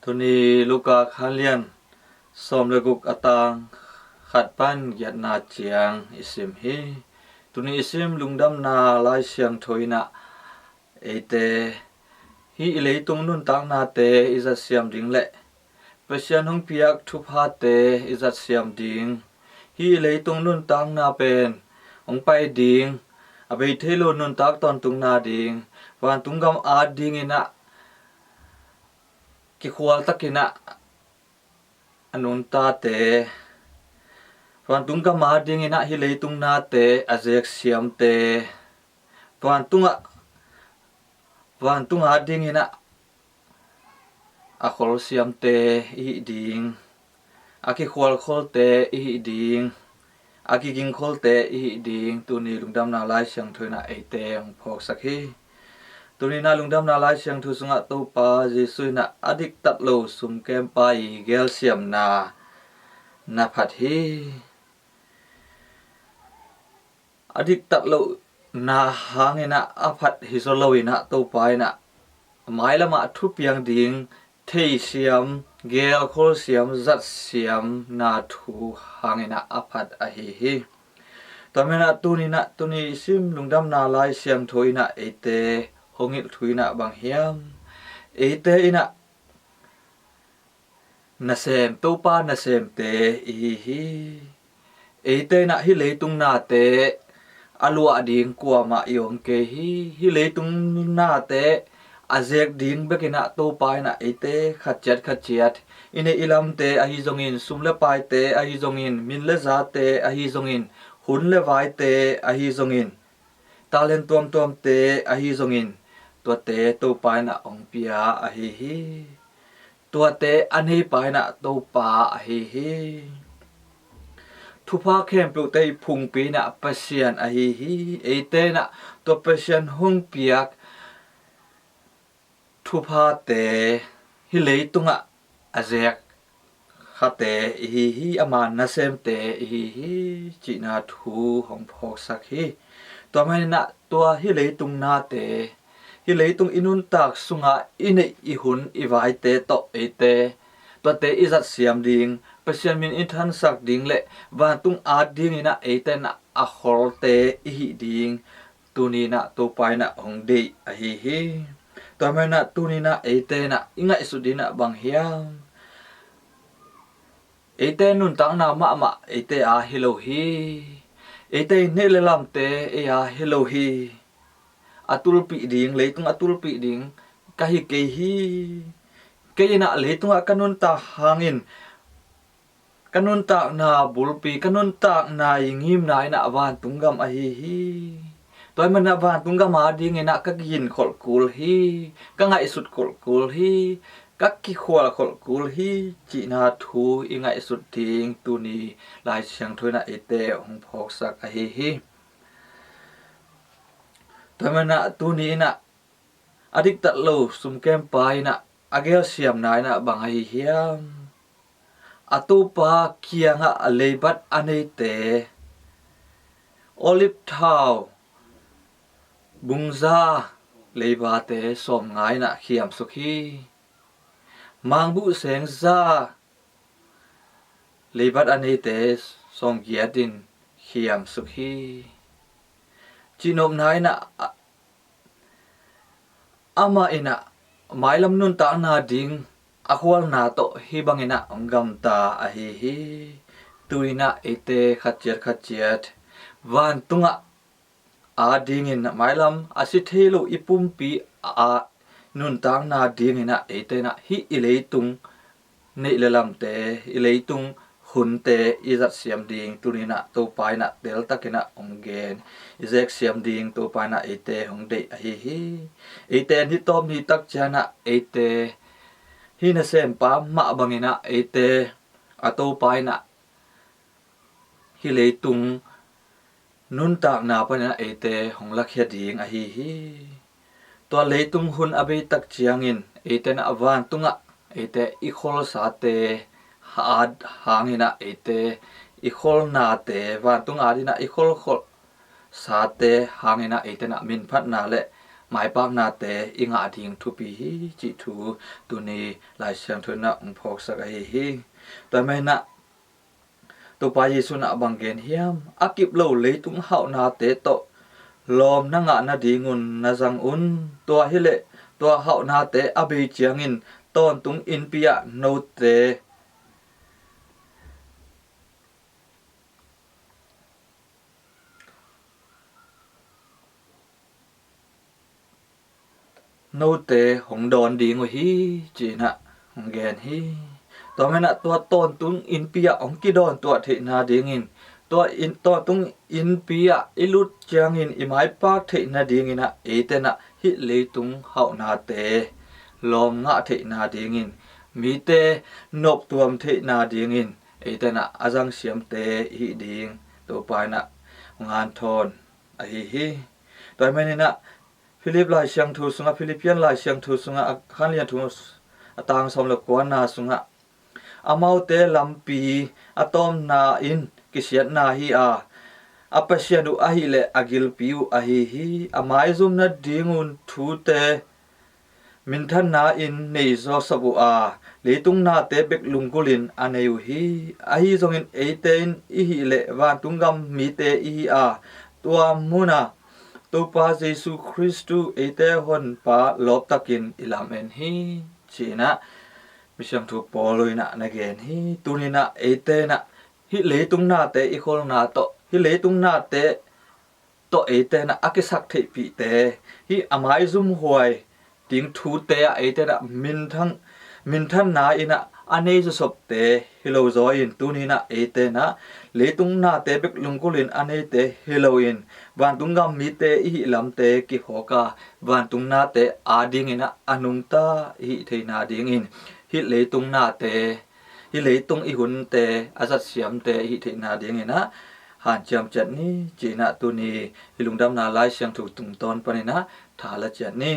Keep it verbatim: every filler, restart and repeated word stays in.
Tuni Luka khanlian sawm le guk a tang khat pan giatna ciang i sim hi. Tuni i sim lungdamna Lai Siangtho in ah eite hih i leitung nuntaknate i zatsiam ding le Pasian hong piak thuphate i zatsiam ding, hih i leitung nuntakna pen hong pai ding, a bei thei lo nuntak tawntungna ding, vantung gam at dingin ah kikhual takin ah a nuntate, vantung gam at dingin ah hih leitung nate a zeksiamte, vantung ah vantung at dingin ah a kholsiamte i hih ding, a kikhualkholte i hih ding, a kigingkholte i hih ding tuni lungdamna Lai Siangtho in ah eite hong phawksak hi. Tuni in ah lungdamna Lai Siangtho sungah Topa Jesuh in ah a diktat lo sumkempa i gelsiamna na phat hi. A diktat lohna hangin ah a phat hi zaw loin ah Topa in ah mailamah thupiang ding theisiam, gelkholsiam, zatsiamna thu hangin ah a phat ahi hi. Tua manin ah tuni in ah tuni i sim lungdamna Lai Siangtho in ah eite hong hilh thu in ah bang hiam? Eite in ah nasem, Topa nasemte i hi hi. Eite in ah hih leitung nate a luah ding kuamah i om kei hi. Hih leitung nate a zek ding bekin ah Topa in ah eite khat ciat khat ciat, i neih i lamte ahi zongin, sum le paite ahi zongin, min le zate ahi zongin, hun le vaite ahi zongin, talent tuamtuamte ahi zongin, tuate Topa in ah hong pia ahi hi. Tuate a neipa in ah Topa ahi hi. Thupha khempeuhte i phungpi in ah Pasian ahi hi. Eite in ah tua Pasian hong piak thuphate hih leitungah a zek khate i hi hi, ama nasemte i hi hi cihna thu hong phawksak hi. Tua manin ah tua hih leitung nate, hih leitung i nuntak sungah i neih i hun i vaite tawh eite tuate i zatsiam ding, Pasian min i thansak ding le vantung at dingin ah eite in ah a kholte i hih ding tuni in ah Topa in ah hong deih ahi hi. Tua manin ah tuni in ah eite in ah i ngaihsut ding in ah bang hiam? Eite nuntakna mahmah eite a hi lo hi. Eite i neih le lamte ei a hi lo hi. A tulpih ding, leitung a tulpih ding ka hi kei hi. Kei in ah leitungah ka nuntak hangin ka nuntakna bulpi, ka nuntakna i ngimna in ah vantung gam ahi hi. Tua ahih manin ah vantung gam a dingin ah ka ginkhol kul hi, ka ngaihsut khol kul hi, ka kikhual khol kul hi cihna thu i ngaihsut ding tuni Lai Siangtho in ah eite hong phawksak ahi hi. Tua ahih manin ah tuni in ah a diktat lo sumkempa in ah a gelsiamna in ah bang ahi hiam? A Topa kiangah a leibat a neite olive thau bungza leivate sawmnga in ah khiamsuk hi. Mangbuh sengza leibat a neite sawmgiat in khiamsuk hi. Cihnopna in ah amah in ah mailam nuntakna ding a khualna tawh hih bangin ah hong gamta ahi hi. Tu in ah eite khat ciat khat ciat vantungah a dingin mailam a si thei lo i pumpi a nuntakna dingin ah eite in ah hih i leitung neih le lamte, i leitung hunte i zatsiam ding tuni in ah Topa in ah teltakin ah hong gen, i zeksiam ding Topa in ah eite hong deih ahi hi. Eite ni tawp ni tak ciang ah eite hih nasempa mah bangin ah eite a Topa in ah hih leitung nuntakna panin ah eite hong lakhia ding ahi hi. Tua leitung hun a bei tak ciangin eite in ah vantungah eite i kholsate hat hangin ah eite i kholnate, vantung adin ah i kholkholsate hangin ah eite in ah minphatna le maipaknate i ngah ding thupi hi cih thu tuni Lai Siangtho in ah hong phawksak ahi hi. Tua ahih manin ah Topa Jesu in ah bang gen hiam? A kip lo leitung hauhnate tawh lawm na ngah nadingun na zang un. Tua hileh tua hauhnate a bei ciangin tawntung innpi ah note note hong dawn ding uh hi, ci-in ah hong gen hi. Tua ahih manin ah tua tawntung innpi ah hong kidawn tuah theihna dingin, tua inn, tawntung innpi ah i lut ciangin i maipak theihna dingin ah eite in ah hih leitung hauhnate lawm ngah theihna dingin, mite noptuam theihna dingin eite in ah a zangsiamte i hih ding Topa in ah hong hanthawn ahi hi. Tua ahih manin ah Philip Lai Siangtho sungah, Philippian Lai Siangtho sungah a khan lian thum a tang sawm le kuana sungah, amaute lampi a tawpna in kisiatna hi a, a Pasian uh ahih leh a gilpi uh ahi hi. A maizum nadingun thute minthanna in nei zawsop uh a, leitung nate bek lunggulhin a nei uh hi. Ahi zongin eite in i hih leh vantung gam mite i hi a, tua munah Topa Jesu Khristu eite Honpa lawptakin i lamen hi, ci-in ah Misiangtho Paul in ah na gen hi. Tuni in ah eite in ah hih leitung nate i kholna tawh, hih leitung nate tawh eite in ah a kisak theihpihte, hih a maizumhuai ding thute ah eite in ah minthang, minthanna in ah a nei zawsopte hi lo zaw in, tuni in ah eite in ah leitung nate bek lunggulhin a neite hi loin, vantung gam mite i hih lamte kihawk a, vantung nate adingin ah a nungta i hih theihna dingin, hih leitung nate, hih leitung i hunte a zatsiamte i hih theihna dingin ah hanciam ciat ni, ci-in ah tuni i Lungdamna Lai Siangtho tungtawn panin ah tha la ciat ni.